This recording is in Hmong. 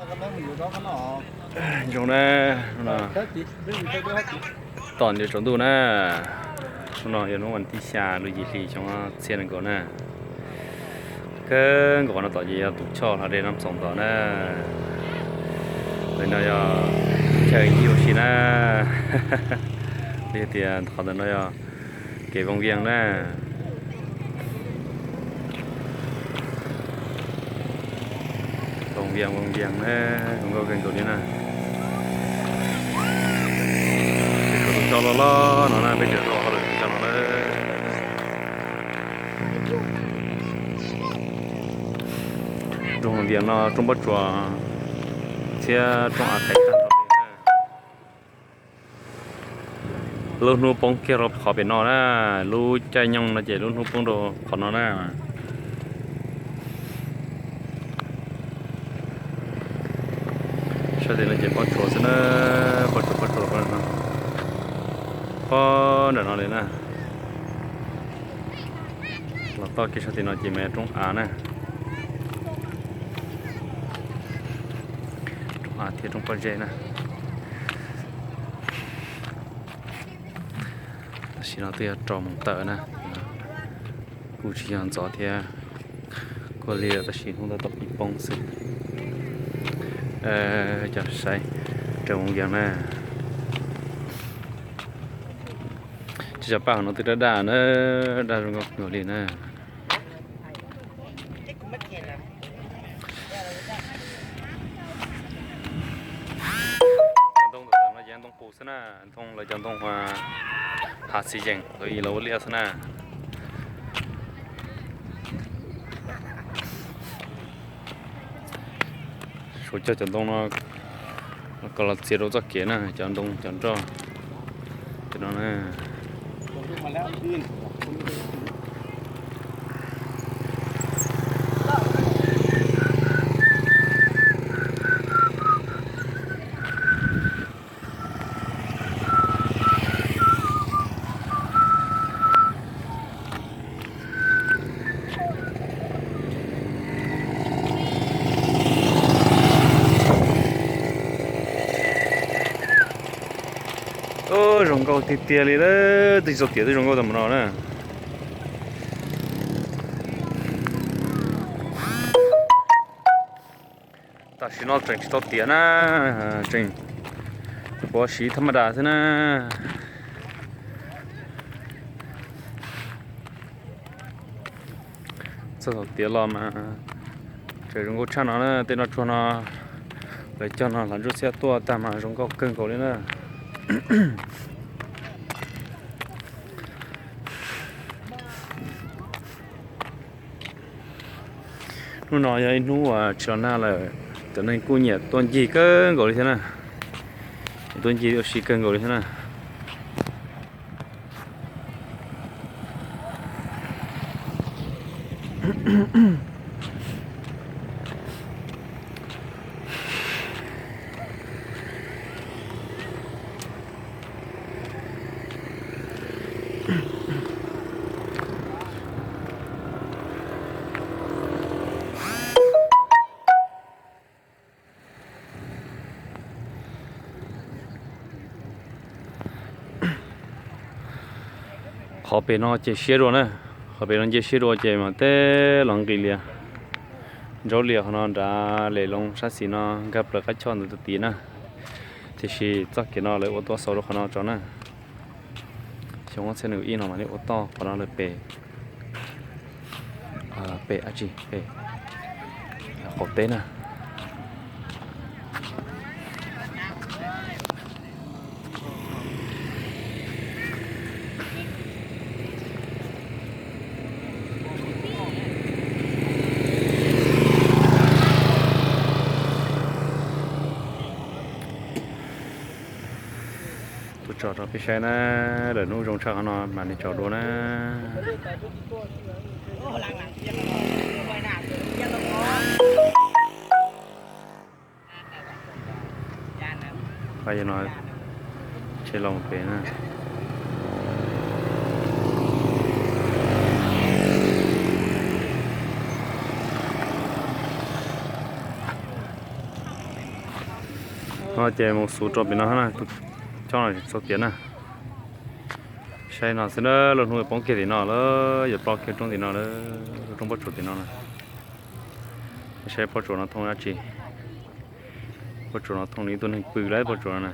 Zoo na, tom nti tsaus ntuj na. Hnub no yog hnub vas thib xya lub yim hli xyoo ob txhiab nees nkaum na. Kawg nkaus no tom ces yog tus choj hlo dej Nab Txoos tom na. Ntawm no yog chaw yij ua si na. Li tias qhov ntawm no yog kev Voos Vias na. Voos Vias, Voos Vias na, zoo nkauj kawg nkaus li na. Peb tseem los loj loj no na, peb tseem los hauj lwm cov no na. Rooj Vias no rooj pob tsuas thiab rooj av thaiv tag nrho li na. Lub hnub poob kiag rau qhov pem no na, lub caij nyoog no ces lub hnub poob rau qhov no na. Sab tim no ces pob tsuas xwb na, pob tsuas pob tsuas pob no, pob nram no li na. Los txog kiag sab tim no ces mas rooj av na, rooj av thiab rooj pob zeb na. Tam sim no twb yog rau moos tawm na, kuj tsis yog ntxov thiab, kuj lig lawm tab sis hnub tab tom pib poob xwb. Cov saib raws Voos Vias na, tsis tso paj hauv no twb daj daj na, daj zoo nkauj kawg li na. Cov ntoo ntawm no ces ntoo qus xwb na, ntoo lawv cov ntoo hav xiv yeem lawv ua liaj xwb na. Suav cog cov ntoo no kom los txiav rau txoj kev na, cov ntoo cov nroj no na. Zoo nkauj tiag tiag li lawm, twb tsis tau tiav twb zoo nkauj tau mus no na. Tam sim no tseem tsis tau tiav na, tseem ua siv thaj maj das xwb na. Txog thaum tiav los mas tseem zoo nkauj tshaj no na, tej noj tsuag no lawv cog no hlav ntsuab txhiab tuaj tag mas zoo nkauj kawg nkaus li na. Hnub no yog ib hnub uas tsis los nag lawm, cov neeg kuj nyiam tuaj ncig kawg nkaus li thiab na. Nyiam tuaj ncig ua si kawg nkaus li thiab na. Qhov pem no ces siab dua na, qhov pem no nce siab dua ces mas tej los nqis lias, ntsaub lias qhov no nrad lem loo sab xis no nkag plaws qab choj ntawd tuaj tid na. Tiam sis txoj kev no lawv ua tuaj xaus rau qhov no tso na. Xyoo ob txhiab nees nkaum ib no mas nej ua toj qhov no lawm pem pem dab tsi, pem qaum teb na. Tuaj tso rau peb saib na, lawm hnub zoo tshaj qhov no mam li tso dua na. Qhov no tsheb loo pem na. No ces mus xuv rau pem no na, tus choj no txog tiav na. Saib no xwb na, lub hnub yuav poob kiag tim no lawm, yuav ploj kiag roob tim no lawm, lub roob pob tsuas tim no na. Saib pob tsuas no thooj dab tsi. Pob tsuas no thooj li ib tug neeg pw lawm pob tsuas no na.